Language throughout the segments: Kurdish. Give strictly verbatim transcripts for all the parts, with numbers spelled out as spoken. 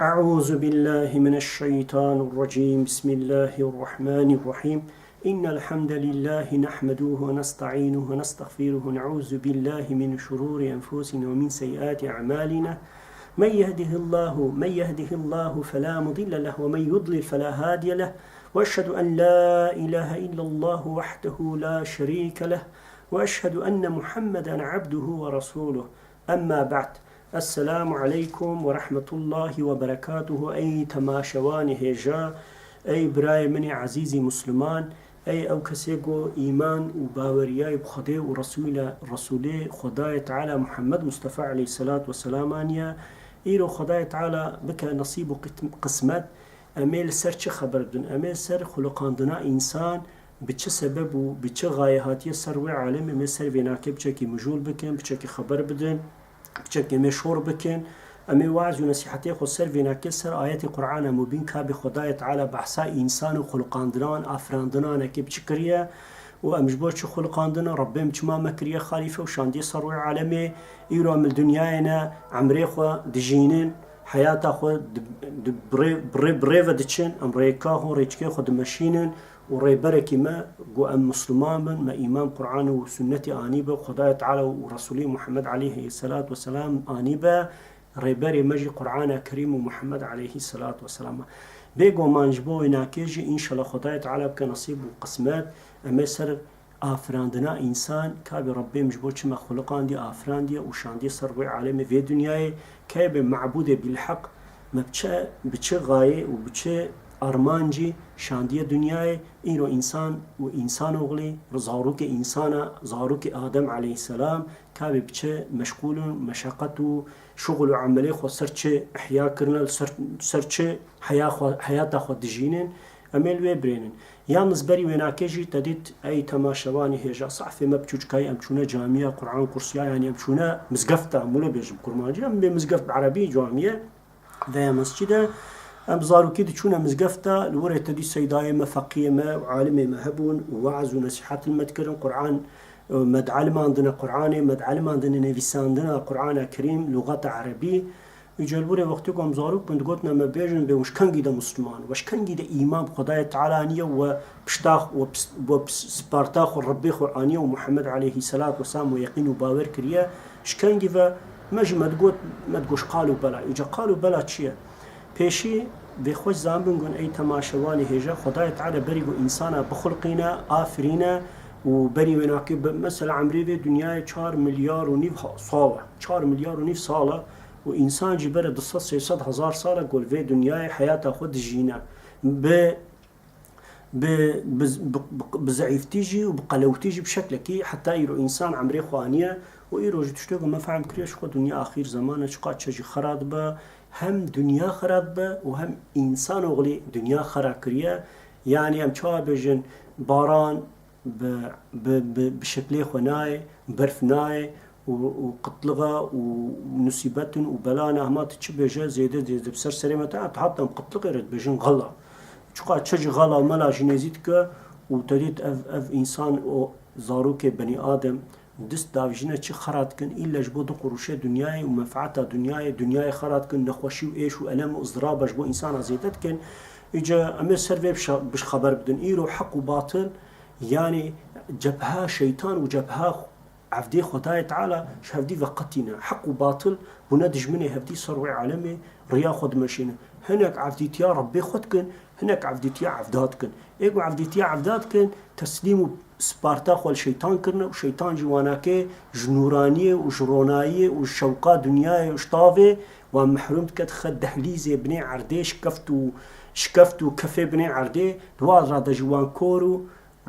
أعوذ بالله من الشيطان الرجيم. بسم الله الرحمن الرحيم. إن الحمد لله نحمده ونستعينه ونستغفره ونعوذ بالله من شرور أنفسنا ومن سيئات أعمالنا. من يهده الله، من يهده الله فلا مضل له ومن يضلل فلا هادي له. وأشهد أن لا إله إلا الله وحده لا شريك له. وأشهد أن محمدا عبده ورسوله. أما بعد. السلام عليكم ورحمة الله وبركاته. Ey temaşevanê hêja, ey birayê min ê ezîzî Musliman, ey ew kesê ku îman û baweriyayê bi Xwedê û Resûle, Resûlê Xwedayê Teala Muhammed Mustafa aleyhisselat vesselam aniye, îro Xwedayê Teala bike nesîb û qit-, qismet, em ê li ser çi xeber bidin? Em ê li ser xuliqandina însan bi çi sebeb û bi çi xayê hatiye ser wê alemê, em ê ser vênakê biçekî mijûl bikin, biçekî xeber bidin. Piçekê me şor bikin. Em ê weaz û nesîhetê xwe ser vênekê, ser ayetê Qur'ana Mubîn, kabê Xwedayê Teala behsa însan û xuliqandinan, afirandinanekê bi çi kiriye û em ji bo çi xuliqandine, Rebbê em çima me kiriye xalîfe û şandiye ser rûyê alemê. Îro em li dinyayê ne, emrê xwe dijînin, heyata xwe di, di, bi rê, bi rê, bi rê ve diçin, em rêka xwe, rêçikê xwe dimeşînin. û rêberekî me, ku em Musliman bin, me îman Qur'an û Sunnetê anî be, Xwedayê Teala û Resûlê Muhammed aleyhî selat ve selam anî be, rêberê me jî Qur'ana Kerîm û Muhammed aleyhî selat ve selam e. Bêguman ji bo wênakê jî înşallah Xwedayê Teala bike nesîb û qismet, em ê ser afirandina însan, kabê Rebbê em ji bo çi me xuliqandiye, afirandiye û şandiye ser rûyê alemê vê dinyayê, Kê be mabûdê bilheq, me bi çi, bi çi xayê û bi çi armancî şandiye dinyayê, îro însan û însanoxlî, zarokê însana, zarokê Adem aleyhisselam, kabê bi çi meşgûl in, meşeqet û şuxul û emelê xwe ser çi ihya kirine, ser, ser çi heya xwe, heyata xwe dijînin, em ê li wê birênin. Yalnız berî wênakê jî te dît, ey temaşevanî hêja, sahfê me bi çûçikayî em çûne camiya, Qur'an kursiya, yanî em çûne mizgefta, em wilo bêjim kurmancî, em bê mizgeft bi erebî camiye veya mescide, em zarokî diçûne mizgefta, li wirê te dî seydayê me, feqiyê me û alimê me hebûn û weaz û nesîhet li me dikirin, Qur'an, e, me dielimandine Qur'anê, me dielimandine nivîsandina Qur'ana Kerîm, lugeta erebî. Îca li wirê wextê ku em zarok bûn, digotin, em ê bêjin, bê we ji kengî de Musliman, we ji kengî de îman bi Xwedayê Teala aniye, we pişta xwe, we pis-, we pis-, sparta xwe Rebbê xwe aniye û Muhammed aleyhî selat we selam we yeqîn û bawer kiriye, ji kengî ve me jî me digot, me digot ji qal û bela. Îca qal û bela çi ye? Pêşî vê xweş zanbin gon, ey temaşevanê hêja, Xwedayê Teala berî ku însana bixulqîne, afirîne û berî wênakê bi, mesela emrê vê dinyayê çar milyar û nîv ha-, sal e. Çar milyar û nîv sal e. û însan jî bere du sed sê sed hezar sal e ku li vê dinyayê heyata xwe dijîne. Bi, bi, bi, bi, bi zeîftî jî û bi qelewtî jî bi şeklekî heta îro însan emrê xwe aniye û îro ji tiştê ku me fehm kiriye ji xwe dinya axîr zeman e, çiqas çi jî xera dibe, hem dinya xera dibe û hem însanoxlî dinya xera kiriye. Yanî em çawa bêjin, baran, bi, bi, bi, bi şeklê xwe nayê, berf nayê û, û qitlixa û nusîbetin û belana hema tu çi bêje zêde zêde bi ser serê me te, tu hatta em qitlixê re dibêjin xela. Çiqa çi jî xela û mela jî nêzî dike û te dît ev, ev însan û zarokê benî Adem dist davijîne çi xera dikin, îlle ji bo du quruşê dinyayê û menfeeta dinyayê, dinyayê xera dikin, nexweşî û êş û elem û izdiraba ji bo însana zêde dikin. Îca em ê ser vê bişa-, bişxeber bidin. Îro heq û batil Yanî cebha şeytan û cebha evdê Xwedayê Teala ji hevdî veqetîne. Heq û batil bûne dijminê hevdî ser wê alemê, riya xwe dimeşîne. Hinek evdîtiya Rebbê xwe dikin, hinek evdîtiya evda dikin. Ê ku evdîtiya evda dikin, teslîm û sparta xwe li şeytan kirine û şeytan jî wanakê ji nûraniyê û ji ronayiyê û ji şewqa dinyayê û ji tavê wan mehrûm dike, dixe dehlîzê binê erdê, şikeft û, şikeft û kefê binê erdê, di wan re de jî wan kor û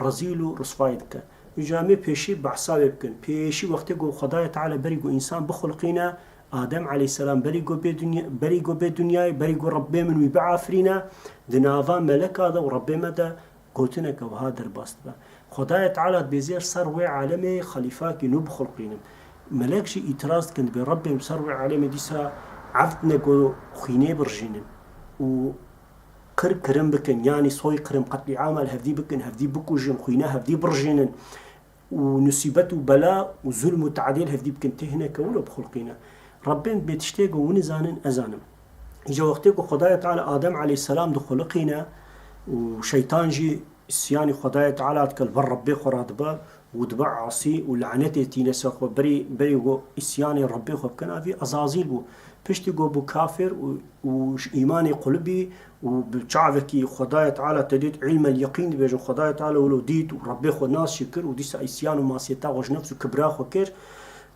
rezîl û risvayî dike. Îca em ê pêşî behsa wê bikin. Pêşî wextê ku Xwedayê Teala berî ku însan bixulqîne, Adem aleyhisselam berî ku bê dinya-, berî ku bê dinyayê, berî ku Rebbê min wî biafirîne, di nava meleka de û Rebbê me de gotineke wiha derbas dibe. Xwedayê Teala dibêje ser wê alemê xelîfakî nû bixulqînim. Melek jî îtiraz dikin, dibê Rebbê min ser wê alemê dîsa evd ne ku xwînê birijînin û qir kirin bikin, yanî soy kirin, qetlîama li hevdî bikin, hevdî bikujin, xwîna hevdî birijînin û nusîbet û bela û zulm û teadê li hevdî bikin, tê hineke wilo bixulqîne. Rebbên bê tiştê ku win zanin, ez zanim. Îca wextê ku Xwedayê Teala Adem aleyhisselam dixuliqîne û şeytan jî îsyanî Xwedayê Teala dike, li ber Rebbê xwe re dibe û dibe asî û lanetê tîne ser xwe, berî, berî ku îsyanê Rebbê xwe bike navî Ezazîl bû. Piştî ku bû kafir û, û ji îmanê qulibî û bi çavekî Xwedayê Teala te dît îlmel yeqîn dibêjin, Xwedayê Teala wilo dît û Rebbê xwe nas jî kir û dîsa îsyan û masiyeta xwe ji nefs û kibra xwe kir.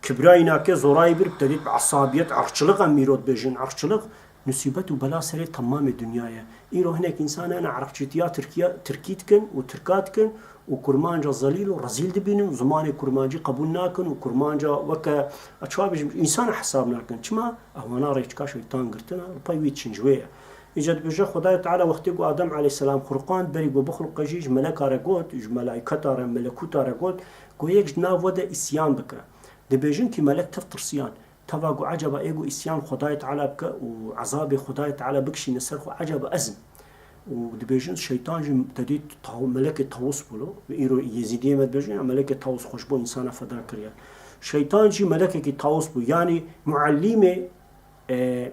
Kibrayî nake, zorayî bir, te dît bi esabiyet, erqçilik em îro dibêjin, erqçilik. Musîbet û bela serê temamê dinya ye. Îro hinek însan hene, ereqçîtiya Tirkiya, Tirkî dikin û Tirka dikin û kurmanca zelîl û rezîl dibînin, zimanê kurmancî qebûl nakin û kurmanca weke, ez çawa bêjim, însana hesab nakin. Çima? Ewana rêçika şeytan girtine, li pey wî diçin, ji wê ye. Îca dibêje Xwedayê Teala wextê ku Adem aleyhisselam xuliqand, berî ku bixuliqe jî ji meleka re got, ji melayketa re, melekûta re got, ku yek ji nav we de îsyan bike. Dibêjin kî melek tev tirsiyan. Teva ku ecaba ê ku îsyan Xwedayê Teala bike û ezabê Xwedayê Teala bikişîne ser xwe, ecaba ez im? Û dibêjin şeytan jî te dît taw-, melekê tawus bû lo. Îro Yezîdiyê me dibêjin ya melekê tawus xwe ji bo însana feda kiriye. Şeytan jî melekekî tawus bû. Yanî muellîmê, e,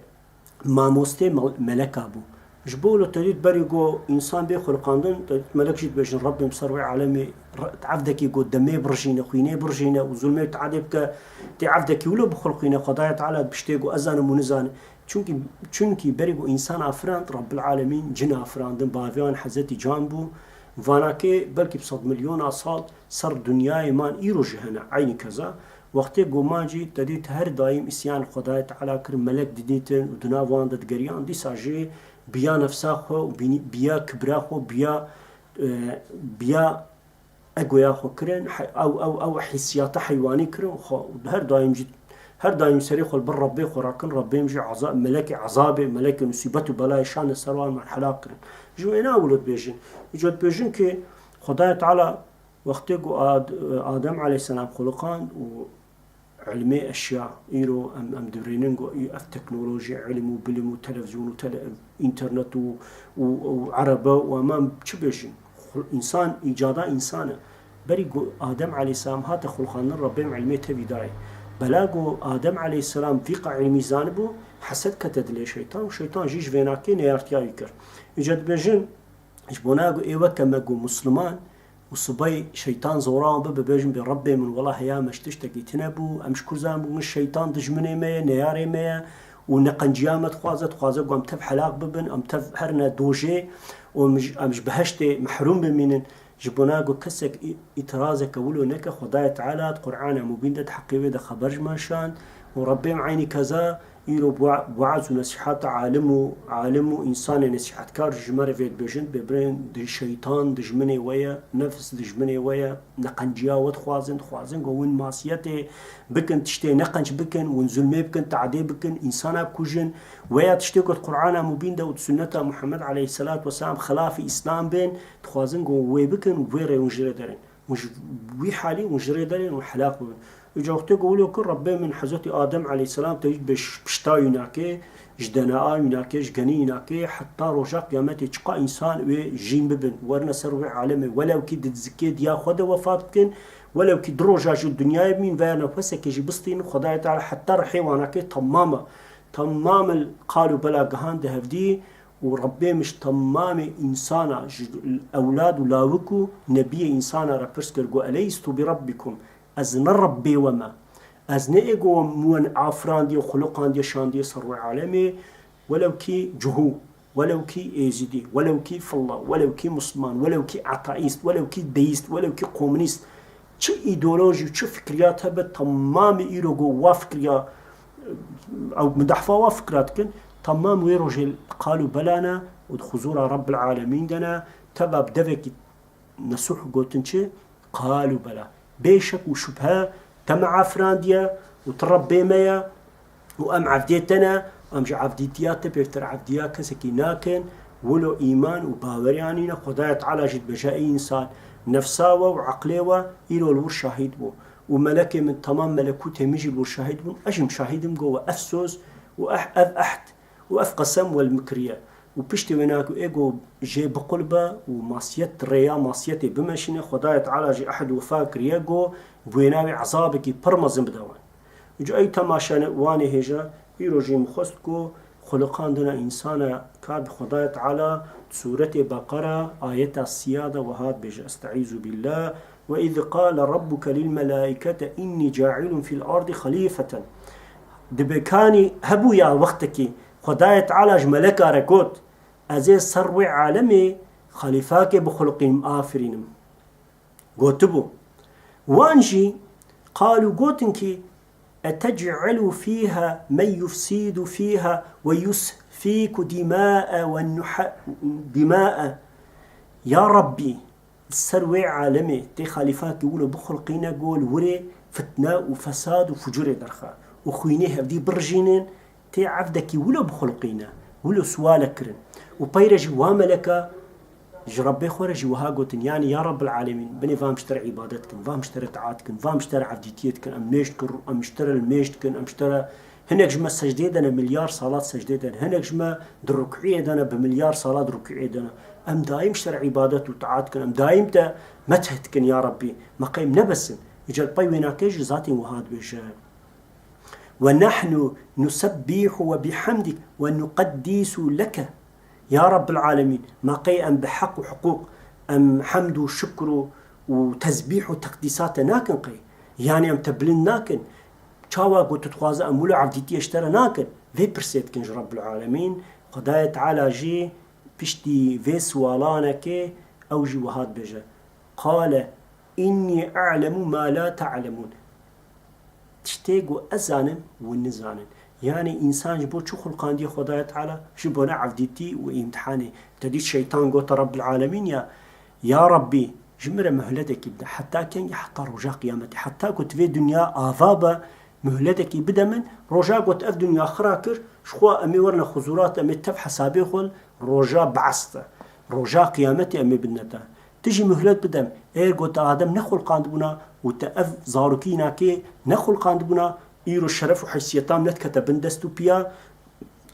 mamostê mel-, meleka bû. Ji bo wilo te dît berî ku însan bê xuliqandin, te dît melek jî dibêjin, Rebbê min ser wê alemê, re-, evdekî ku demê birijîne, xwînê birijîne û zulmê teadê bike, tê evdekî wilo bixulqîne, Xwedayê Teala bi tiştê ku ez zanim û nizanim. Çunkî, çunkî berî ku însan afirand, Rabbil Alemîn cin afirandin, baviyan Hezretî Can bû. Vanakê belkî bi sed milyona sal ser dinyayê man, îro jî hene, eynî keza. Wextê ku man jî te dît her daîm îsyan Xwedayê Teala kir, melek didîtin û di nav wan de digeriyan, dîsa jî biya nefsa xwe û bînî-, biya kibra xwe, biya, e, biya egoya xwe kirin, he-, ew, ew, ew hîsiyata heywanî kirin, xwe her daîm jî, her daîm serê xwe li bir Rebbê xwe rakin, Rebbê min jî eza-, melekê ezabê, melekê musîbet û belayê şane ser wan, min helak kirin. Ji wêna wilo dibêjin. Îca dibêjin ki Xwedayê Teala wextê ku Ad-, Adem aleyhisselam xuliqand û ilmê eşya, îro em, em divirênin ku î-, ev teknolojî, ilim û bilim û televizyon û tele-, înternet û, û, û erebe û em, em çi bêjin? Xu-, însan, îcada însan e. Berî ku Adem aleyhisselam hate xulqandin, Rebbê min ilmê tevî dayê. Bela ku Adem aleyhisselam vîqa ilmî zanibû, hesed kete dilê şeytan û şeytan jî ji vênakê neyartiya wî kir. Îca dibêjin, ji bona ku ê weke me ku musliman, û sibay şeytan zora wan bibe, bêjin bê Rebbê min, wela heya me ji tiştekî tune bû, em ji kur zanibûn, min şeytan dijminê me ye, neyarê me ye û neqenciya me dixwaze, dixwaze ku em tev helak bibin, em tev herine dojê û em ji, em ji behiştê mehrûm bimînin. Ji bona ku kesek î-, îtirazeke wilo neke, Xwedayê Teala di Qur'ana Mubîn de di heqê wê de xeber ji me şand û Rebbê min eynî keza Îro bi wa-, bi weaz û nesîheta alim û, alim û însanê nesîhetkar ji me re vê dibêjin, dibê birên di şeytan dijminê we ye, nefs dijminê we ye, neqenciya we dixwazin, dixwazin ku hûn masiyetê bikin, tiştê neqenc bikin, hûn zulmê bikin, teadê bikin, însana bikujin, weya tiştê ku di Qur'ana Mubîn de û di sunneta Muhammed aleyhisselatu vesselam xilafî Îslam bên, dixwazin ku wê bikin, wê rê hûn ji rê derên. Hûn ji wî halî hûn ji rê derên û helak bibin. Îca wextê ku wilo kir, Rebbê min Hezretî Adem aleyhisselam te ji pişta wî nake, ji D N A wî nake, ji genî wî nake, heta roja qiyametê çiqa însan wê jîn bibin, werine ser wê alemê, welew kî di zikê diya xwe de wefat bikin, welew kî du roja ji dinyayê bimîn, veyane xwesekê jî bistînin, Xwedayê Teala heta rihê wan nake, temam e. Temam il qal û bela gihande hevdî û Rebbê min ji temamê însana, ji ewlad û lawik û nebiyê însana re pirs kir, got, "Eleystu bi Rabbikum?" Ez ne Rebbê we me? Ez ne ê ku we min afirandiye, xuluqandiye, şandiye ser wê alemê, welew kî cuhû, welew kî êzidî, welew kî filla, welew kî musliman, welew kî ateîst, welew kî deîst, welew kî komunîst. Çi îdeolojî û çi fikriyat hebe, temamê îro ku wa fikriya, ew midehfa wa fikra dikin, temam wê rojê qal û bela ne û di huzûra Rebbil Alemîn de ne, teva bi devekî nesuh gotin çi? Qal û bela. Bê şek û şubhe te me afirandiye û tu Rebbê me ye û em evdê te ne, em ji evdîtiya te bêhtir evdiya kesekî nakin, wilo îman û baweriya nîne. Xwedaya Teala jî dibêje, ey însan, nefsa we û eqlê we îro li wir şahîd bû û melekê min, temam melekûtê min jî li wir şahîd bûn, ez jî şahîd im, got we ev soz û eh-, ev ehd û ev qesem we li min kiriye. Û piştî wêna ku ê ku jê biqul be û masiyet, rêya masiyetê bimeşîne, Xwedayê Teala jî ehd û wefa kiriye ku bi wêna wê ezabekî pir mezin bide wan. Îca ey temaşe ne-, wanê hêja, îro jî min xwest ku Xuliqandina însana ka bi Xwedayê Teala, Sûretê Beqera, ayeta siya de wiha dibêje, Estaizu billah, "Ve iz qale rabbuke lil melaikete inni cailun fil ardi xalifeten." Dibe kanî hebûya wextekî Xwedayê Teala ji meleka re got, "Ez ê ser wê alemê xalîfakê bixuliqînim, afirînim." Gotibû. Wan jî qalû gotin kî, "Etec'elu fîha men yufsîdu fîha ve yusfîku dîma'e ve nuha-, dîma'e." Ya Rabbî, li ser wê alemê tê xalîfakî wilo bixulqîne ku li wirê fitne û fesad û fucurê derxe û xwînê hevdî birijînin, tê evdekî wilo bixulqîne, wilo suwale kirin. Û peyre jî wa meleka ji Rebbê xwe re jî wiha gotin, yanî ya Rebbil Alemîn, binê va em ji te re îbadet kin, va em ji te re taat kin, va em ji te re evdîtiyê dikin, em nêj dikin, em ji te re li mêj dikin, em ji te re, hinek ji me secdê dene, milyar salat secdê dene, hinek ji me di rukûyê dene, bi milyar salat rukûyê dene. Em daîm ji te re îbadet û taat dikin, em daîm te metheh dikin ya Rebbî, me qey em nebesin. Îcar pey wênakê jî zatên wiha dibêje. "Ve nahnu nusebbîhu ve bihamdik ve nuqeddisu leke." Ya Rebbil Alemîn, ma qey em bi heq û hiqûq, em hemd û şikr û, û tezbîh û teqdîsa te nakin qey? Yanî em te bilind nakin? Çawa ku tu dixwaze em wilo evdîtiyê ji te re nakin? Vê pirsê dikin ji Rebbil Alemîn. Xwedayê Teala jî piştî vê siwalanekê ew jî wiha dibêje. Qale, "Înnî a'lemu ma la ta'lemûn." Tiştê ku ez zanim, hûn nizanin. Yanî însan ji bo çi xulqandiye Xwedayê Teala? Ji bo ne evdîtî û îmtihanê. Te dît şeytan gote Rebbil Alemîn ya, "Ya Rabbî, ji min re muhletekî bide. Heta kengî? Heta roja qiyametê. Heta ku tu vê dinya ava be, muhletekî bide min. Roja ku tu ev dinya xira kir, ji xwe em ê werine huzurat, em ê tev hesabê xwe, roja be'es te. Roja qiyametê em ê bidine te." Tu jî muhlet bidem. Êr got Adem nexulqandibûna û te ev zarokînakê nexulqandibûna, îro şeref û heysiyetan nedikete bin dest û piya.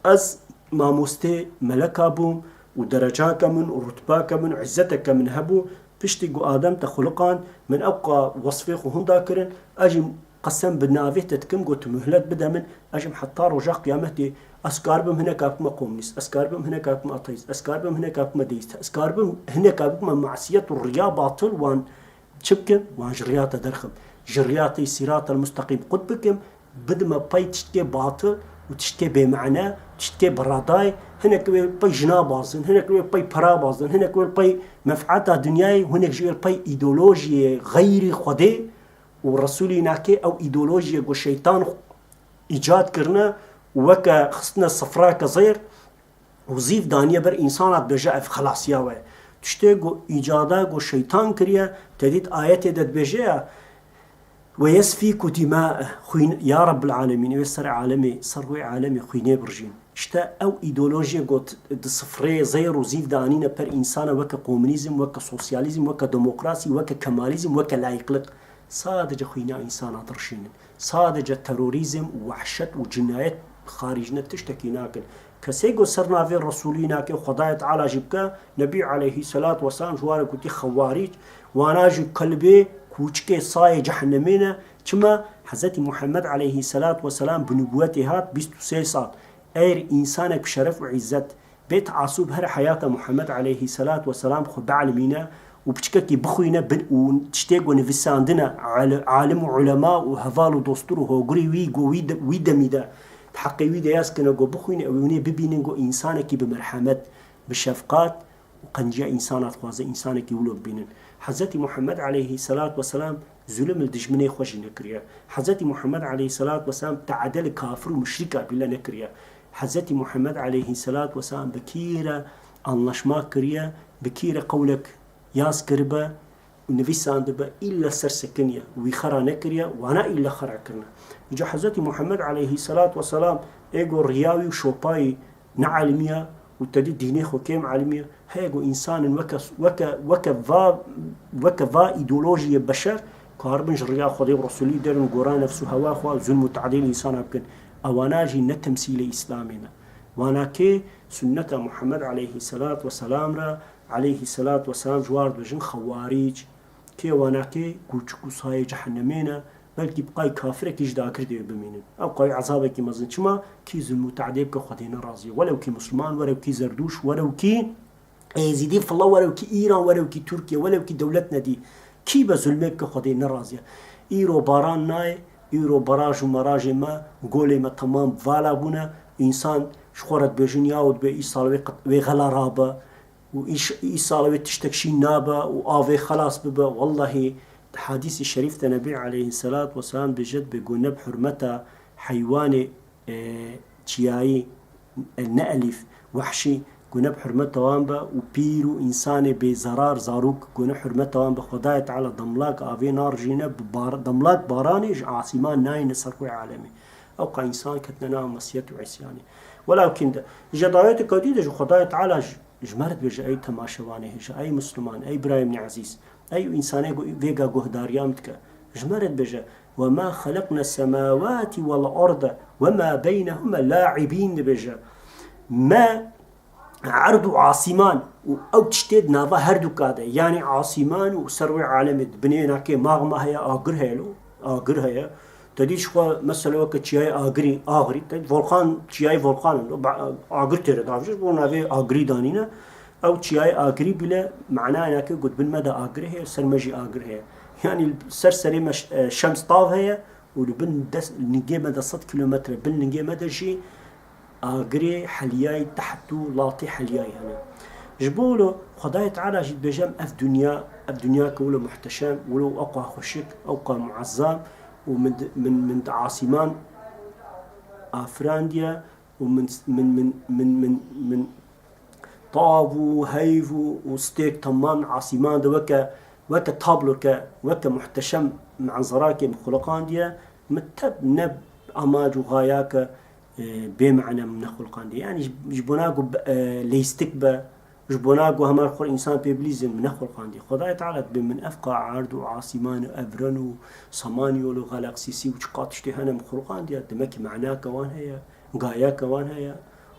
Ez mamostê meleka bûm û derecake min û rutbake min û izzeteke min hebû. Piştî ku Adem te xuliqand, min ewqa wesfê xwe hunda kirin, ez jî qesem bi navê te dikim, got, "Muhlet bide min, ez jim heta roja qiyametê, ez karibim hineka bikime komûnîst, ez karibim hineka bikime ateîst, ez karibim hineka bikime deîst, ez karibim hineka bikime masiyet û riya batil wan çi bikim, wan ji riya te derxim. Ji riya te sîratel musteqîm qut bikim, bidime pey tiştkê batil û tiştkê bêmane, tiştkê biradayê, hinek wê pey jina bazin, hinek wê pey pera bazin, hinek wê pey menfaeta dinyayê, hinek jî wê pey îdeolojiyê xeyrî Xwedê." û Resûlî nake ew îdeolojiyê ku şeytan îcad kirine û weke xistine sifrake zêr û zîv daniye ber însana dibêje ev xelasiya we. Tiştê ku îcada ku şeytan kiriye, te dît ayetê de dibêje ya, "Ve yesfîku dîma'e", xwîn, ya Rebbil Alemîn, wê ser alemê, ser wê alemê xwînê birjîn. Îşte ew îdeolojiyê got di sifrê zêr û zîv de anîne per însana weke komunîzm, weke sosyalîzm, weke demokrasî, weke kemalîzm, weke layîqlik. Sadece xwîna însana dirşînin. Sadece terorîzm û wehşet û cinayet xarîcine tiştekî nakin. Kesê ku ser navê Resûlî nake Xwedayê Teala jî bike, Nebî aleyhî selat weselam ji wan re gotî xewarîc, wana jî kelbê kûçikê sayê cehennemê ne. Çima? Hezretî Muhammed aleyhî selat weselam bi nubûwetê hat bîst û sê sal. Eger însanek bi şeref û îzzet bê teasûb her heyata Muhammed aleyhî selat weselam xwe bielmîne û piçkekî bixwîne bin û tiştê ku nivîsandine, al-, alim û ulema û heval û dostur û hogirî wî ku wî de-, wî demî de di heqê wî de yaz kine ku bixwîne, ew ê hûnê bibînin ku însanekî bi merhemet, bi şefqat, û qenciya însana dixwaze, însanekî wilo bibînin. Hezretî Muhammed aleyhî selat weselam zulm li dijminê xwe jî nekiriye. Hezretî Muhammed aleyhî selat weselam teade li kafir û muşrîka bîle nekiriye. Hezretî Muhammed aleyhî selat weselam bi kî re anlaşma kiriye, bi kî re qewlek yaz kiribe û nivîsandibe, îlle ser sekiniye, wî xera nekiriye, wana îlle xera kirine. Îca Hezretî Muhammed aleyhî selat weselam ê go riya wî û şopayî ne elimiya û te dî dînê xwe kêm elimiya. Heye ku însanin weke, weke, weke va, weke va îdeolojiyê beşer karibin ji riya Xwedê û Resûlî derin û gora nefs û hewa xwe zulm û tadîl însana bikin. Ewana jî ne temsîlê Îslamê ne. Wana kê sunneta Muhammed aleyhî selat weselam re, aleyhî selat weselam ji war dibêjin xewarîc. Kê wana kê kûçik û sayê cehennemê ne. Belkî bi qay kafirekî ji dagir dê bimînin. Ew qay ezabekî mezin. Çima? Kî zulm û te'dê bike Xwedê ne razî ye. Welew kî Musliman, welew kî Zerdûş, welew kî Êzîdî, fila welew kî Îran, welew kî Tirkiye, welew kî dewlet nedî. Kî be zulmê bike Xwedê ne razî ye. Îro baran nayê, îro baraj û marajê me, golê me temam vala bûne. Însan ji xwe re dibêjin, yaw dibe îsal wê qet-, wê xela rabe. û îş-, îsal wê tiştek şîn nabe û avê xelas bibe. Wellahî, di hadîsê şerîf de Nebî aleyhisselatu vesselam dibêje, dibê ku ne bi hurmeta heywanê, e, çiyayî, e, ne elîf, wehşî, ku ne bi hurmeta wan be û pîr û însanê bêzerar, zarok, ku ne hurmeta wan be, Xwedayê Teala demlak avê narijîne, bi bar-, demlak baranê ji asîman nayêne ser xwe alemê. Ew qa însan ketine nav mesiyet û îsyanê. Welakin de, ji dayetê kadî de ji Xwedayê Teala ji Ji me re dibêje, ey temaşevanê hêja, ey Misliman, ey birayê min ezîz, ey însanê ku vêga guhdariya min dike, ji me re dibêje, "Ve ma xeleqne semawati vel arde ve ma beynehuma la'ibîn," dibêje. Me erd û asîman û ew tiştê di nava herduka de, yanî asîman û ser wê alemê, di binê nakê magma heye, agir heye lo, agir heye. Te dî ji xwe mesela weke çiyayê Agirî, Agirî, te volkan, çiyayê volkan in, ba-, agir tê re davêje, ji bo navê Agirî danîne. Ew çiyayê Agirî bîle, manayê nake ku di bin me de agir heye, ser me jî agir heye. Yanî ser serê me ş-, e, şems tav heye û li bin des-, ningê me de sed kîlometre, bin ningê me de jî agirê heliyayî teht û latê heliyayî hene. Ji bo wilo Xwedayê Teala jî dibêje, em ev dinya, ev dinya ke wilo muhteşem, wilo ewqa xweşik, ewqa muezzam û min di, min, min di asîman afirandiye û min, min, min, min, min, min tav û heyv û, û stêrk temam asîman de weke, weke tabloke, weke muhteşem menzerakê min xuliqandiye, min teb ne amac û gayake, e, bê mane min nexuliqandiye. Yanî ji, ji bona ku be, e, leyîstik be, ji bona ku hema xwe însan pê bilîzin, min nexuliqandiye. Xwedayê Teala dibê min ev qa erd û asîman û evren û samanyol û galaksîsî û çiqa tiştê hene min xuliqandiye, demek ki manake wan heye, gayake wan heye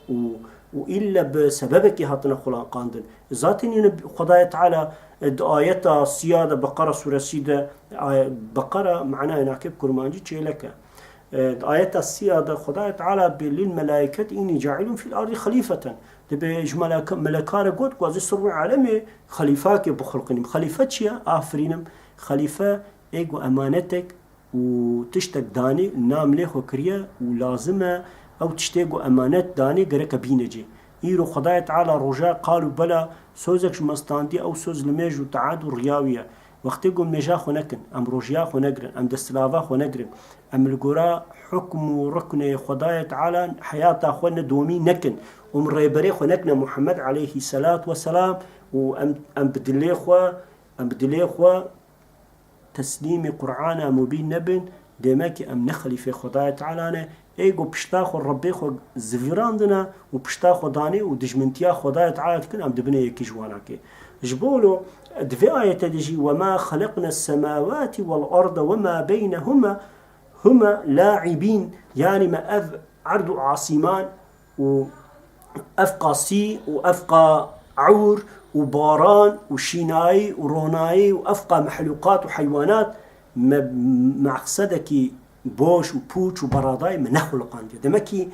û, û îlle bi sebebekî hatine xuliqandin. Zaten yine Xwedayê Teala, e, di ayeta siya de Beqera suresî de, ay-, Beqera manayê nake bi kurmancî çêlek e. E, di ayeta siya de Xwedayê Teala bê lil melaîket înî caîlun fil ardî xelîfeten. Dibê ji meleka-, meleka re got ku ez ê ser wê alemê xelîfakê bixulqinîm. Xelîfe çi ye? Afirînim. Xelîfe ê ku emanetek û tiştek danî, nam lê xwe kiriye û lazim e ew tiştê ku emanet danî gereke bîne cê. Îro Xwedayê Teala roja qal û bela sozek ji me standî, ew soz nimêj û taat û riya wî ye. Wextê ku em nimêja xwe nekin, em rojiya xwe negirin, em destilava xwe negirin, em li gora hukm û ruknê Xwedayê Teala heyata xwe ne domî nekin û em rêberê xwe nekine Muhammed aleyhî selat we selam û em, em bi dilê xwe, em bi dilê xwe teslîmî Qur'ana Mubîn nebin, demek ki em ne xelîfê Xwedayê Teala ne. Ê ku pişta xwe Rebbê xwe zivirandine û pişta xwe danê û dijmintiya Xwedayê Teala dikin, em dibine yekî ji wan akê. Ji bo lo di vê ayete de jî, "Ve ma xeleqne semawati vel arde ve ma beynehuma huma la'ibîn." Yanî me ev erd û asîman û ev qa sî û ev qa ewr û baran û şînayî û ronayî û ev qa mehlûqat û heywanat me mexsedekî boş û pûç û beradayî me nexuliqandiye. Demek ki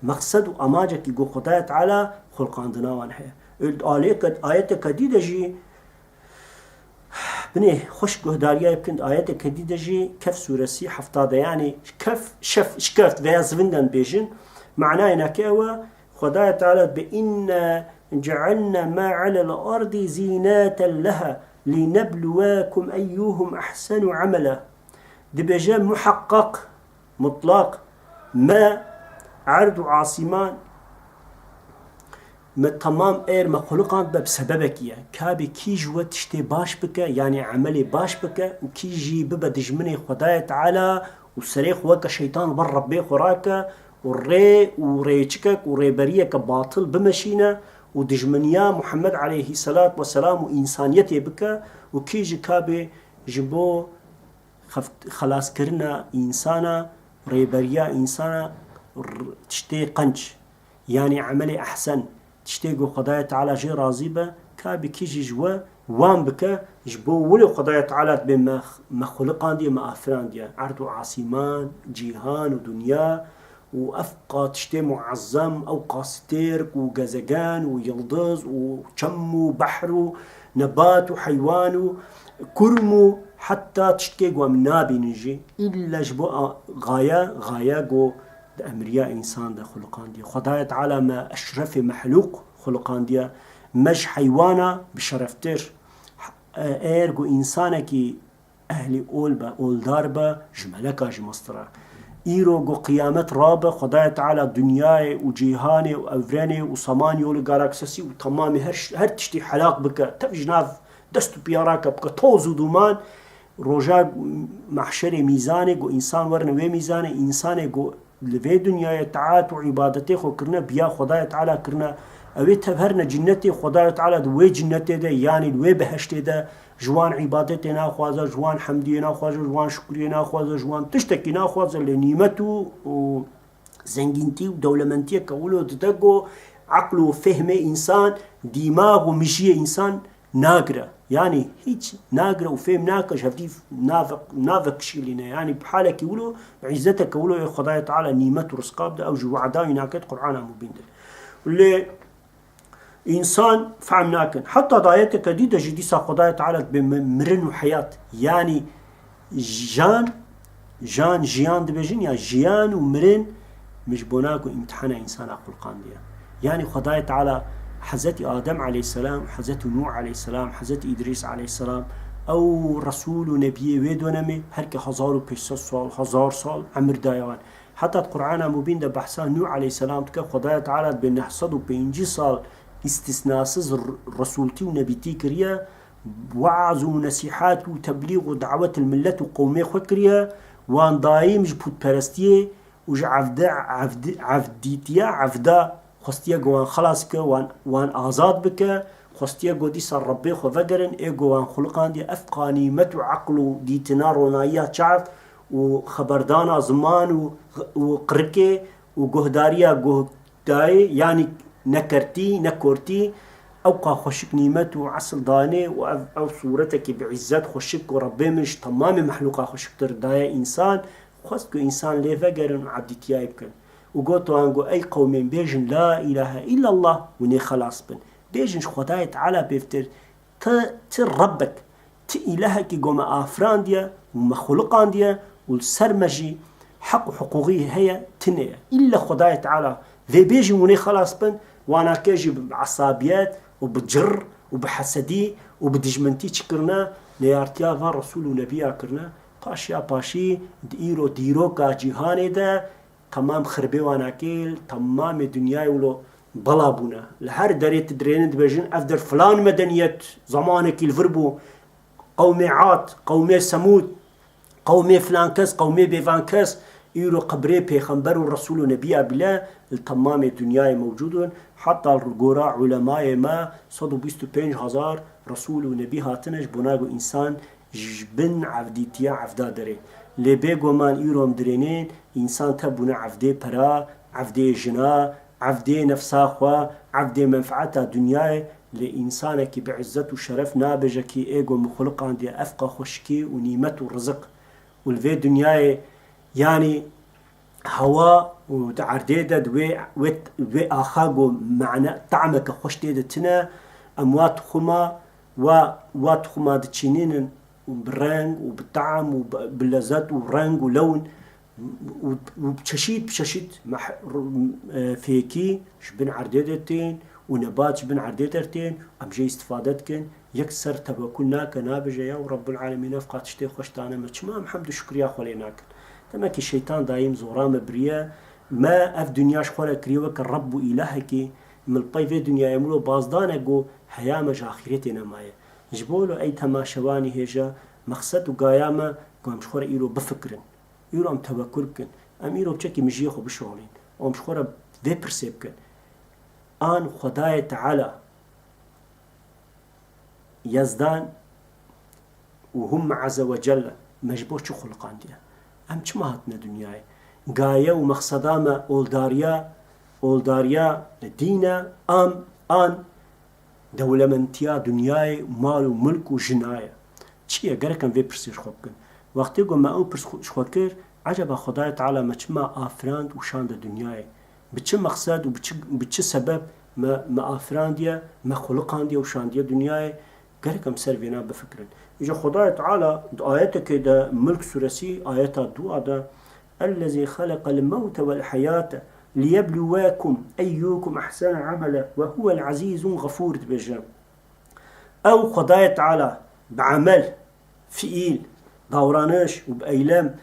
mexsed û amacekî ku Xwedayê Teala xuliqandina wan heye. Ê, di aliyeke, ayeteke dî de jî Binê xweş guhdariyayê bikin, di ayeteke dî de jî Kehf sûresî hefta de, yanî kef, şef, şikeft veya zivingan bêjin, manayê nake ew e, Xwedayê Teala dibê, "Inna cealna ma alel ardî zîneten leha linebluwekum eyyuhum ehsenu amela." Dibêje, muheqqeq, mutlaq, me erd û asîman, me temam êr me xuliqand be bi sebebekî ye. Kabê kî ji we tiştê baş bike, yanî emelê baş bike û kî jî bibe dijminê Xwedayê Teala û serê xwe weke şeytan ber Rebbê xwe rake û rê û rêçikek û rêberiyeke batil bimeşîne û dijminiya Muhammed aleyhî selat weselam û însaniyetê bike û kî jî kabê ji bo xeft-, xelaskirina însana, rêberiya însana, r-, tiştê qenc, yanî emelê ehsen, tiştê ku Xwedayê Teala jê razî be, ka bi kî jî ji we wan bike, ji bo wilo Xwedaya Teala dibê me, me xuliqandiye, me afirandiye. Erd û asîman, cîhan û dinya û ev qa tiştê muezzem, ew qa stêrk û gezegen û yildiz û çem û behr û nebat û heywan û kurm û heta tiştkê ku em nabînin jî, îlle ji bo a, gaye, gaye ku di emriya însan de xuliqandiye. Xwedaya Teala me eşrefê mehlûq xuliqandiye, me ji heywana bi şereftir. E, eger ku însanekî ehlî ol be, oldar be, ji meleka jî mestir e. Îro ku qiyamet rabe, Xwedaya Teala dinyayê û cîhanê û evrenê û semanyol û galaksisî û temamê her ş-, her tiştî helak bike, tev ji nav dest û piyarake bike, toz û duman, roja mahşerê mîzanê ku însan werine wê mîzanê, însanê ku li vê dinyayê taat û îbadetê xwe kirine, biya Xwedayê Teala kirine, ew ê tev herine cinnetê Xwedayê Teala di wê cinnetê de, yanî li wê beheştê de, ji wan îbadetê naxwaze, ji wan hemdiyê naxwaze, ji wan şukriyê naxwaze, ji wan tiştekî naxwaze, lê nîmet û, û zengîntî û dewlemendiyeke wilo dide ku eql û fehmê însan, dîmax û mijiyê însan nagire. Yanî hîç nagire û fêm nake, ji hevdî nave-, navekişîlîne. Yanî bi halekî wilo, bi îzzeteke wilo ê Xwedayê Teala nîmet û rizqa bide, ew jî wada wî nake di Qur'ana Mubîn de. Lê însan fehm nakin. Heta dayeteke dî de jî dîsa Xwedayê Teala dibê mi-, mirin û heyat. Yanî jan, jan, jiyan dibêjin ya jiyan û mirin, min ji bona ku îmtihana însana xuliqandiye. Yanî Xwedayê Teala Hezretî Adem aleyhisselam, Hezretî Nûh aleyhisselam, Hezretî Îdrîs aleyhisselam, ew Resul û Nebiyê wê donemê, herke hezar û pênc sed sal, hezar sal emir daye wan. Heta di Qur'ana Mubîn de behsa Nûh aleyhisselam dike, Xwedaya Teala dibê neh sed û pêncî sal îstisnasiz r-, Resultî û Nebîtî kiriye, weaz û nesîhat û teblîg û dawet li millet û qewmê xwe kiriye, wan dayîm ji pûtperestiyê û ji evde-, evdi-, evdîtiya evda xwestiye ku wan xelas bike, wan, wan azad bike, xwestiye ku dîsa Rebbê xwe vegerin, ê ku wan xuliqandiye, ev qanîmet û eql û dîtina ronayiya çav û xeberdana ziman û, û qirikê û guhdariya guh-, dayê, yanî ne kertî, ne kortî, ew qa xweşik nîmet û esil danê û ev, ew sûretekî bi îzzet xweşik ku Rebbê min ji temamê mehlûqa xweşiktir daye însan, xwest ku însan lê vegerin û evdîtiyayê bikin. Û got wan ku, ey qewmên, bêjin, La îlahe îllallah, hûn ê xelas bin. Bêjin, ji Xwedayê Teala pêvtir, ti, ti Rebbek, ti îlehekî ku me afirandiye û me xuliqandiye û li ser me jî heq û hiqûqî heye, tune ye. Îlle Xwedayê Teala vê bêjin, hûn ê xelas bin, wana ke jî bi esabiyet û bi cir û bi hesedî û bi dijmintî çi kirine, neyartiya van Resûl û Nebiya kirine. Paşiya paşî di îro dîroka cîhanê de temam xirbê wana kê li temamê dinyayê wilo bela bûne. Li her derê tu dirênin dibêjin, ev der filan medeniyet zamanekî li vir bû, qewmê Ad, qewmê Semûd, qewmê filan kes, qewmê bêvan kes, îro qebrê pêxember û resûl û nebiya bile li temamê dinyayê mewcûd in. Heta li gora ulemayê me sed û bîst û pênc hezar resûl û nebî hatine ji bona ku însan ji bin evdîtiya evda derê. Lê bêguman îro em dirênên, însan tev bûne evdê pera, evdê jina, evdê nefsa xwe, evdê menfeeta dinyayê, lê însanekî bi îzzet û şeref nabêje kî ê ku min xuliqandiye, ev qa xweşikî û nîmet û riziq. Û li vê dinyayê, yanî hewa û di erdê de di wê, wê, wê axa ku mane, tameke xweş tê de tine, em wa tuxuma, wa, wa tuxuma diçînînin û bi reng û bi tam û bi, bi lezet û reng û lewn û, û bi çeşît, bi çeşît meh-, e, fêkî ji bin erdê de tên û nebat ji bin erdê de tên, em jê îstifade dikin. Yek ser tewekul nake, nabêje, ya Rebbul Alemîn, ev qa tiştê xweş dane me, çima em hemd û şukriya xwe lê nakin? Demekî şeytan dayîm zora me biriye, me ev dinya ji xwe re kiriye weke Rebb û îlahekî, min li pey vê dinyayê min lo bazdane ku heya me ji axîretê nemaye. Ji bo lo ey temaşevanî hêja, mexsed û gaya me ku em ji xwe re îro bifikirin. Îro em tewekul bikin. Em îro çekî mijiyê xwe bişolîn. Em ji xwe re vê pirsê bikin. An Xwedayê Teala Yezdan û hûn me Azze ve Celle me ji bo çi xuliqandiye? Em çima hatine dinyayê? Gaye û mexseda me oldariya, oldariya dîn e, am, an dewlementiya dinyayê, mal û milk û jina ye. Çi ye? Gerek em vê pirsê ji xwe bikin. Wextê ku me ew pirs xwe, ji xwe kir, ecaba Xwedayê Teala me çima afirand û şande dinyayê? Bi çi mexsed û bi çi, bi çi sebeb me, me afirandiye, me xuliqandiye û şandiye dinyayê? Gerek em ser vêna bifikirin. Îja Xwedayê Teala di ayetekê de, Mulk suresî ayeta dua de, "Ellezî xeleqel mewte wel heyate liyebluwekum eyyukum ehsenu amela ve huwel azîzul xefûr," dibêje. Ew Xwedayê Teala bi emel, fiîl, davraniş û bi eylem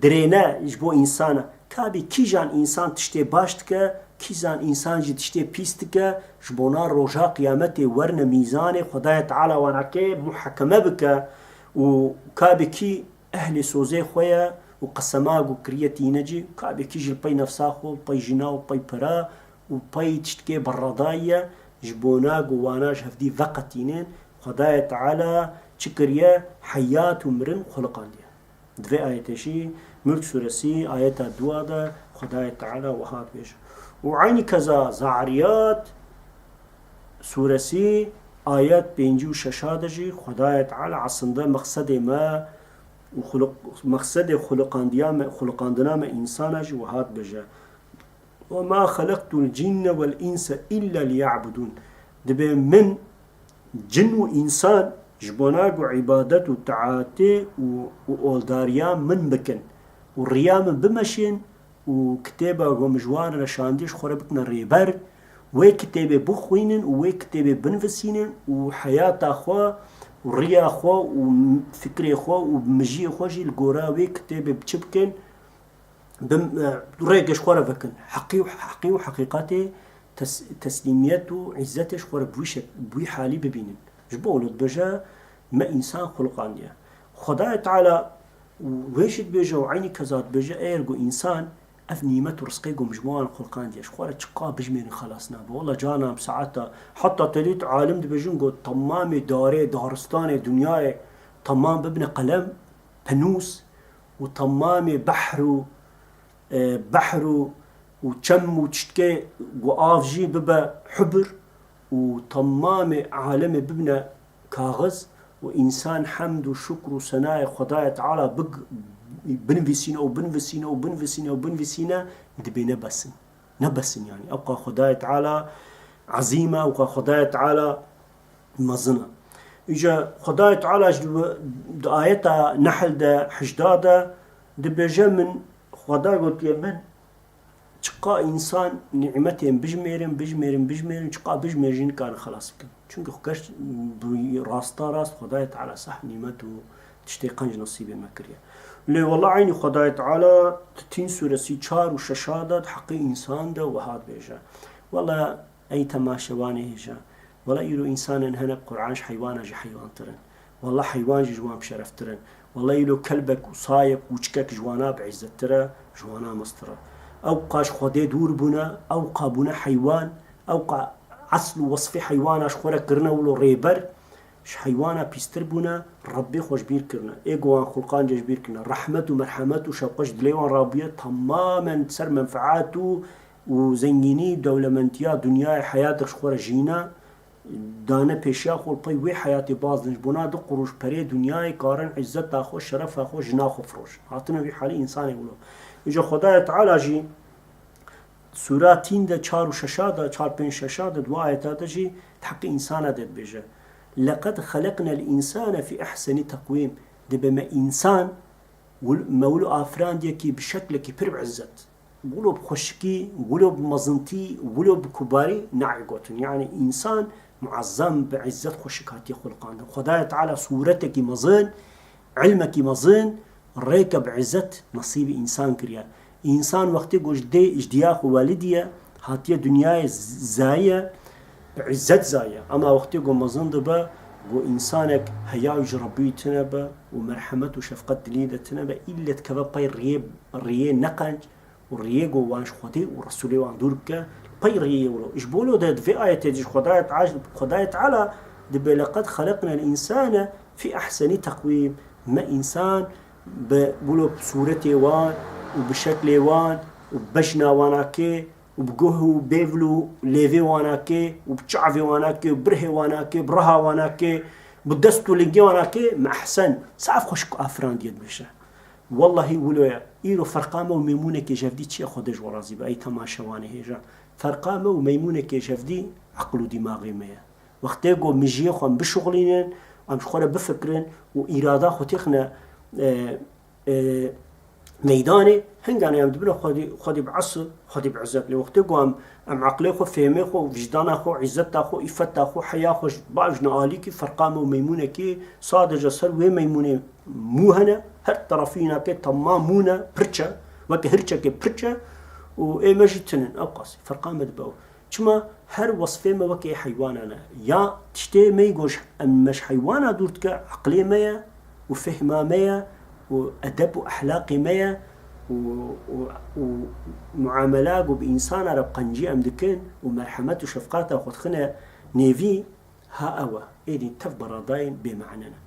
dirêne ji bo însan e. Kabî kîjan însan tiştê baş dike, kîjan însan jî tiştê pîs dike, ji bona roja qiyametê werne mîzanê Xwedayê Teala wanakê muhakeme bike û kabî kî ehlê sozê xwe ye û qesema ku kiriye tîne cî, kabî kî jî li pey nefsa xwe, li pey jina û pey pera û pey tiştkê berredayî ye, ji bona ku wana ji hevdî veqetînin, Xwedayê Teala çi kiriye? Heyat û mirin xuliqandiye. Di vê ayetê jî, Mulk suresî ayeta dua de Xwedayê Teala wiha dibêje. Û eynî keza Zariyat suresî ayet pêncî û şeş de jî Xwedayê Teala eslinda mexsedê me û xuliq-, mexsedê xuliqandiya me, xuliqandina me însana jî wiha dibêje. "Ve ma xeleqtul cinne vel inse illa liya'budun." Dibê min cin û însan ji bona ku îbadet û taatê û, û oldariya min bikin û riya min bimeşên û kitêba ku min ji wan re şandî ji xwe re bikine rêber, wê kitêbê bixwînin û wê kitêbê binivîsînin û heyata xwe û riya xwe û fikrê xwe û mijiyê xwe jî li gora wê kitêbê bi çi bikin? Bi, e, rêkê ji xwe re vekin. Heqî û, heqî û heqîqetê tes-, teslîmiyet û îzzetê ji xwe re bi wî şek-, bi wî halî bibînin. Ji bo wilo dibêje, me însan xuliqandiye. Xwedayê Teala wê jî dibêje û eynî keza dibêje, eger ku însan ev nîmet û rizqê ku min ji bo wan xuliqandiye, ji xwe re çiqa bijmêrin xelas nabe. Wela canan bi saeta, heta tedît alim dibêjin ku temamê darê, daristanê dinyayê temam bibine qelem, penûs, û temamê behr û, e, behr û, û çem û tiştkê ku av jî bibe hubir û temamê alemê bibine kaxiz û însan hemd û şukr û senayê Xwedayê Teala big-, binivîsîne û binivîsîne û binivîsîne û binivîsîne, dibê ne bes in. Ne bes in, yanî. Ewqa Xwedayê Teala ezîm e, ewqa Xwedayê Teala mezin e. Îja Xwedayê Teala ji di, di ayeta Nehl de, hejda de dibêje, min, Xweda gotiye min, çiqa însan nîmetên bijmêrin, bijmêrin, bijmêrin, çiqa bijmêrin jî nikarin xelas bikin. Çunke xwe gerç bi rasta rast Xwedayê Teala sahib nîmet û tiştê qenc nesîbê me kiriye. Lê wela eynî Xwedayê Teala di Tîn suresî çar û şeşa de di heqê însan de wiha dibêje. Wela Ey temaşevanê hêja, wela îro însanên hene bi Qur'an ji heywana jî heywantir in. Wela heywan jî ji wan bi şereftir in. Wela îro kelbek û sayek û çikek ji wana bi îzzettir e, ji wana mestir e. Ewqa ji Xwedê dûr bûne, ewqa bûne heywan, ewqa esl û wesfê heywana ji xwe re kirine wilo rêber, ji heywana pîstir bûne, Rebbê xwe ji bîr kirine. Ê ku wan xulqancê ji bîr kirine. Rehmet û merhemet û şefqet ji dilê wan rabûye, temamen ser menfeat û, û zengînî, dewlementiya dinyayê, heyatê ji xwe re jîne, dane pêşiya xwe, li pey wê heyatê baz din. Ji bona du quruş perê dinyayê karin îzzeta xwe, şerefa xwe, jina xwe firojin. Hatine wî halî însanê wilo. Îca Xwedayê Teala jî Sûra Tîn de çar û şeşa de, çar pênc şeşa de, di ayeta de jî di heqê însana de dibêje, "Leqed xeleqnel însane fî ehsenî teqwîm." Dibê me însan, wil-, me wilo afirandiyekî bi şeklekî pir bi izzet. Wilo bi xweşikî, wilo bi mezintî, wilo bi kubarî nayê gotin. Yanî însan muezzem bi izzet xweşik hatiye xuliqandin. Xwedayê Teala sûretekî mezin, ilmekî mezin, rêke bi îzzet nesîbî însan kiriye. Însan wextê ku ji dê, ji diya xwe welidî ye, hatiye dinyayê z-, zayiye, bi îzzet zayiye. Ema wextê ku mezin dibe, ku însanek heya wî ji Rebbî tune be û merhemet û şefqet dilî de tune be, îlle dikeve pey riyê, riyê neqenc, û riyê ku wan ji Xwedê û Resûlê wan dûr bike, pey riyê wilo. Ji bo lo de di vê ayetê de jî Xwedayê Teala, Xwedayê Teala dibê, "Leqed xeleqnel însane fî ehsenî teqwîm." Me însan bi wilo sûretê wan û bi şeklê wan û bejna wana kê û bi guh û bêvil û lêvê wana kê û bi çavê wana kê û birhê wana kê, bi riha wana kê, bi dest û lingê wana kê, me ehsen, saf xweşik û afirandiye dibêje. Wellahî wilo ye. Îro ferqa me û meymûnekê jevdî çi ye, Xwedê ji we razî be, ey temaşevanê hêja. Ferqa me û meymûnekê jevdî eqil û dîmaxê me ye. Wextê ku mijiyê xwe em bişuxulînin, em ji xwe re bifikirin û îrada xwe têxine, e, e, meydanê, hingane em dibine Xwedî, Xwedî bi esl, Xwedî bi izzet. Lê wextê ku em, em eqlê xwe, fêmê xwe, vijdana xwe, îzzeta xwe, îfeta xwe, heya xwe ji baş ne alîkî ferqa me û meymûnekî sadece ser wê meymûnê mû hene, her terefî nake temam mû ne, pirç e, weke hirçekê pirç e û ê me jî tinin, ew qasî ferqa me dibe. Çima her wesfê me weke heywanan e. Ya tiştê me yî ku ji, em me ji heywana dûr dike, eqlê me ye û fehma me ye û edeb û ehlaqê me ye û, û, û muamela ku bi însana re bi qencî em dikin û merhemet û şefqata xwe dixine nêvî, ha ew e. Êdî tev beradayên bêmane ne.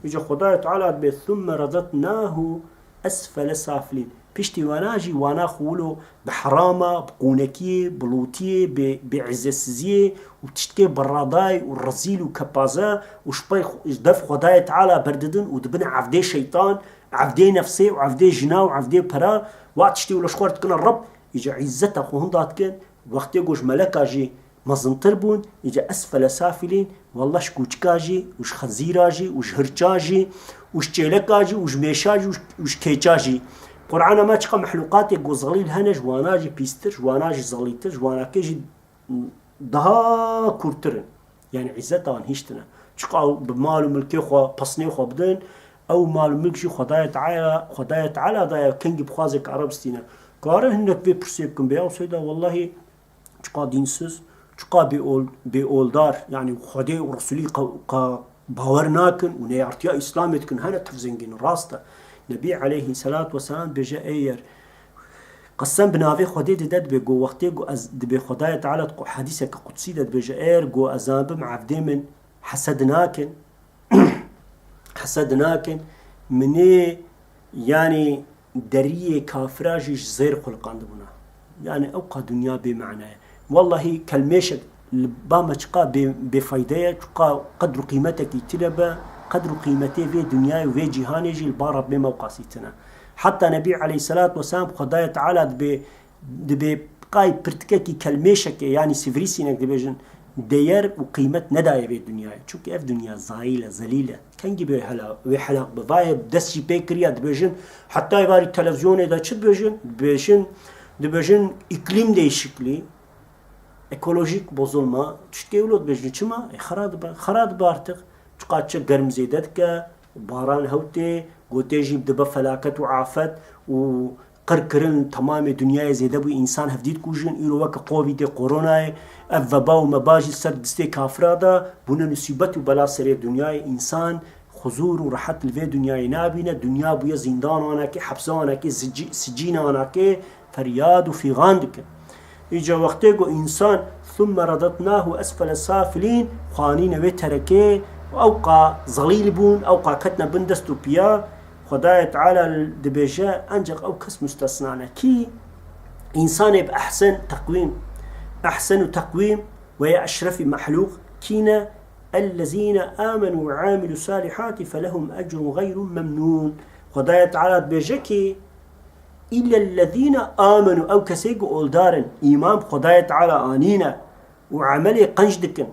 Îca Xwedayê Teala dibê, "Thumme radetnahu esfele safilîn." Piştî wana jî wana xwe wilo bi herama, bi qûnekiyê, bi lûtiyê, bi, bi izzetsiziyê û tiştkê berradayî û rezîl û kepaze û ji pey xwe, ji dev Xwedayê Teala berdidin û dibine evdê şeytan, evdê nefsê û evdê jina û evdê pera, wa tiştê wilo ji xwe re dikine Reb, îca îzzeta xwe hinda dikin, wextê ku ji meleka jî mezintir bûn, îca esfele safilîn, wallah ji kûçika jî û ji xezîra jî û ji hirça jî û ji çêleka jî û ji mêşa jî û ji, û ji keça jî. Qur'ana me çiqa mexlûqatê ku zelîl hene, ji wana jî pîstir, ji wana jî zelîtir, ji wanakê jî daha kûrtir in. Yani îzzeta wan hîş tine. Çiqa ew bi mal û milkê xwe, pesnê xwe bidin, ew mal û milk jî Xwedayê Teala, Xwedayê Teala daye, kengî bixwaze ki Ereb bistîne. Kare hinek vê pirsê bikin, bê ya Seyda, wellahî çiqa dînsiz, çiqa bêol-, bêoldar, yani Xwedê û Resulî qa, qa bawer nakin û neyartiya Îslamê dikin, hene tev zengîn, rast e. Nebî aleyhisselatu vesselam dibêje, ey yer, qesem bi navê Xwedê dide, dibê ku wextê ku ez, dibê Xwedayê Teala di qu-, hedîseke qudsî de dibêje, ey yer ku ez zanibim evdê min hesed nakin, hesed nakin, minê, yani, deriyê kafira jî ji zêr xuliqandibûna. Yani, ew qa dinya bê mane ye. Wellahî, kelmêşek li ba me çiqa bê, bêfayde ye, çiqa qedr û qîmetekî tune be, qedr û qîmetê vê dinyayê û vê cîhanê jî li ba Rebbê me ew qasî tune. Heta Nebî aleyhisselatu vesselam Xwedayê Teala dibê, dibê qay pirtikekî kelmêşekê, yanî sivrîsînek dibêjin, değer û qîmet nedaye vê dinyayê. Çunke ev dinya zayîl e, zelîl e. Kengî bê hela-, wê helaq be. Vayê dest jî pê kiriya dibêjin, heta êvarî televizyonê de çi dibêjin? Dibêjin, dibêjin îklîm değişikliği, ekolojîk bozulma, tiştkê wilo dibêjin. Çima? E, xera dibe, xera dibe artık. Çiqa çi germ zêde dike, baran hew tê, gotê jî dibe felaket û afet û qirkirin temamê dinyayê zêde bû, însan hevdî dikujin, îro weke Covidê, Koronayê, ev veba û meba jî ser distê kafira de bûne musîbet û bela serê dinyayê, însan huzûr û rehet li vê dinyayê nabîne, dinya bûye zîndan wanakê, hepse wanakê, sicî-, sicîna wanakê, feryad û fîxan dikin. Îca wextê ku însan, "Thumme radetnahu esfele safilîn", xwanîne wê terekê û ew qa zelîl bûn, ew qa ketine bin dest û piya, Xwedayê Teala dibêje, enceq ew kes mustesna ne. Kî? Însanê bi ehsen teqwîm, ehsenu teqwîm ve ya eşrefî mehlûq kî ne? Ellezîne amenu ve amilu salihati felehum ecrun gayru memnûn. Xwedayê Teala dibêje kî, illellezîne amenu, ew kesê ku oldar in, îman bi Xwedayê Teala anîne û emelê qenc dikin.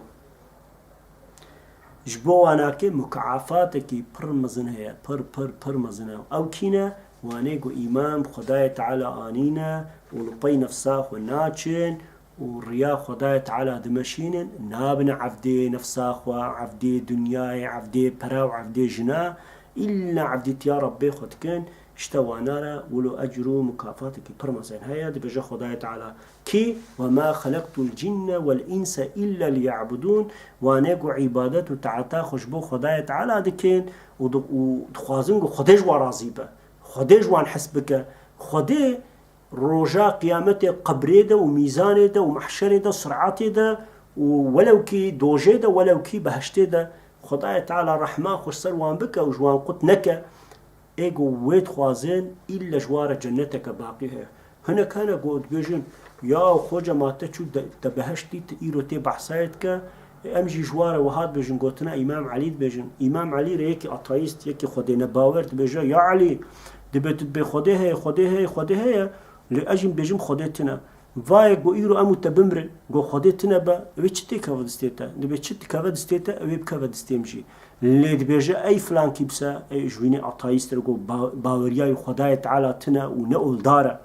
Ji bo wanakê mukaafatekî pir mezin heye, pir, pir, pir mezin e. Ew kî ne? Wanê ku îman bi Xwedayê Teala anîne û li pey nefsa xwe naçin û riya Xwedayê Teala dimeşînin, nabine evdê nefsa xwe, evdê dinyayê, evdê pere û evdê jina, îlla evdîtiya Rebbê xwe dikin, işte wana re wilo ecr û mukafatekî pir mezin heye, dibêje Xwedayê Teala. Kî, "Ve ma xelektul cinne vel inse illa liya'budun", wanê ku îbadet û taeta xwe ji bo Xwedayê Teala dikin û di-, û dixwazin ku Xwedê ji wan razî be. Xwedê ji wan hes bike. Xwedê roja qiyametê qebrê de û mîzanê de û mehşerê de, siratê de û welew kî dojê de, welew kî behiştê de, Xwedayê Teala rehma xwe ji ser wan bike û ji wan qut neke. Ê ku wê dixwazin, îlle ji wan re cenneteke baqî heye. Hinek hene ku dibêjin, Ya xoca ma te çû de, te beheştî, tu îro tê behsayê dike. Em jî ji wa re wiha dibêjin, gotina Îmam Elî dibêjin. Îmam Elî re yekî ateîst, yekî Xwedê nebawer dibêje, ya Elî, dibê tu dibê Xwedê heye, Xwedê heye, Xwedê heye, lê ez jî dibêjim Xwedê tune. Vayek go îro em û te bimirin, go Xwedê tune be, wê çi têkeve distê te? Dibê çi dikeve distê te, ew ê bikeve distê min jî. Lê dibêje, ey filankî bise, ey ji wînê ateîst re go ba-, baweriya wî Xwedayê Teala tune û ne oldar e.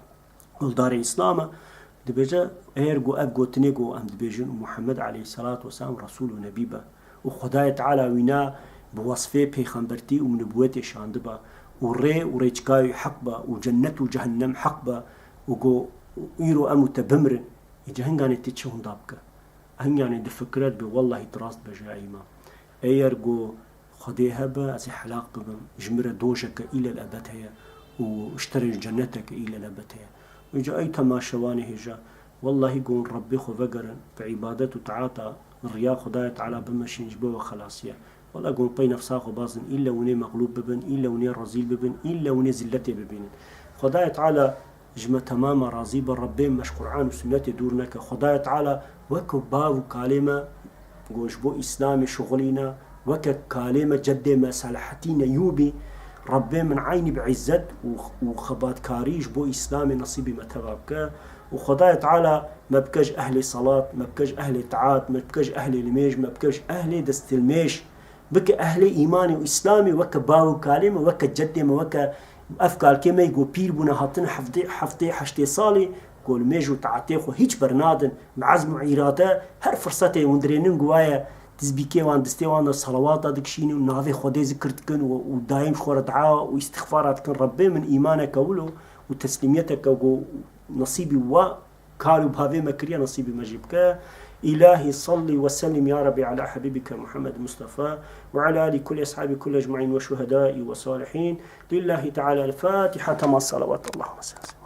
Oldarê Îslam e. Dibêje, eger ku ev gotinê ku em dibêjin û Muhammed aleyhisselatu vesselam Resul û Nebî be û Xwedayê Teala wîna bi wesfê pêxembertî û nibûwetê şandibe û rê û rêçika wî heq be û cennet û cehennem heq be û ku îro em û te bimirin, îca hinganê tê çi hunda bike? Hinganê difikire, dibê, wellahî tu rast dibêje ya îmam. Eger ku Xwedê hebe, ez ê helaq bibim. Ji min re dojeke îlel ebed heye û ji te re jî cenneteke îlel ebed heye. Îca ey temaşevanê hêja, wellahî gon Rebbê xwe vegerin, bi îbadet û taata riya Xwedayê Teala bimeşin, ji bo we xelasî ye. Wela gon pey nefsa xwe bazin, îlle winê mexlûb bibin, îlle winê rezîl bibin, îlle winê zilletê bibînin. Xwedayê Teala ji me temama razî be, Rebbê me ji Qur'an û Sunnetê dûr neke. Xwedayê Teala weke bav û kalê me, go ji bo Îslamê şixulîne, weke kalê me, ceddê me Selahaddîn Eyûbî, Rebbê min eynî bi îzzet û, û xebatkarî ji bo Îslamê nesîbî me teva bike. Û Xwedayê Teala me bike ji ehlê salat, me bike ji ehlê taat, me bike ji ehlê limêj, me bike ji ehlê destilmêj. Bike ehlê îmanê û Îslamê weke bav û kalê me, weke ceddê me, weke ev kalkê me ku pîr bûne hatine heftê, heftê, heştê salî, ku li mêj û taetê xwe hîç bernadin, bi ezm û îrade her firsetê hûn dirênin ku waye tizbîkê wan distê wan de salawata dikişînin û navê Xwedê zikir dikin û, û daîm ji xwe re dua û îstixfara dikin, Rebbê min îmaneke wilo û teslîmiyeteke ku nesîbî wa kar û bavê me kiriye, nesîbî me jî bike. Îlahî salli ve sellim ya Rebbi ala Habibike Muhammed Mustafa ve ala ali kulli ashabi kulli ecmaîn ve şuhedai ve salihîn. Lillahi Teala el-Fatiha. Tema salavat. Allahümme salli.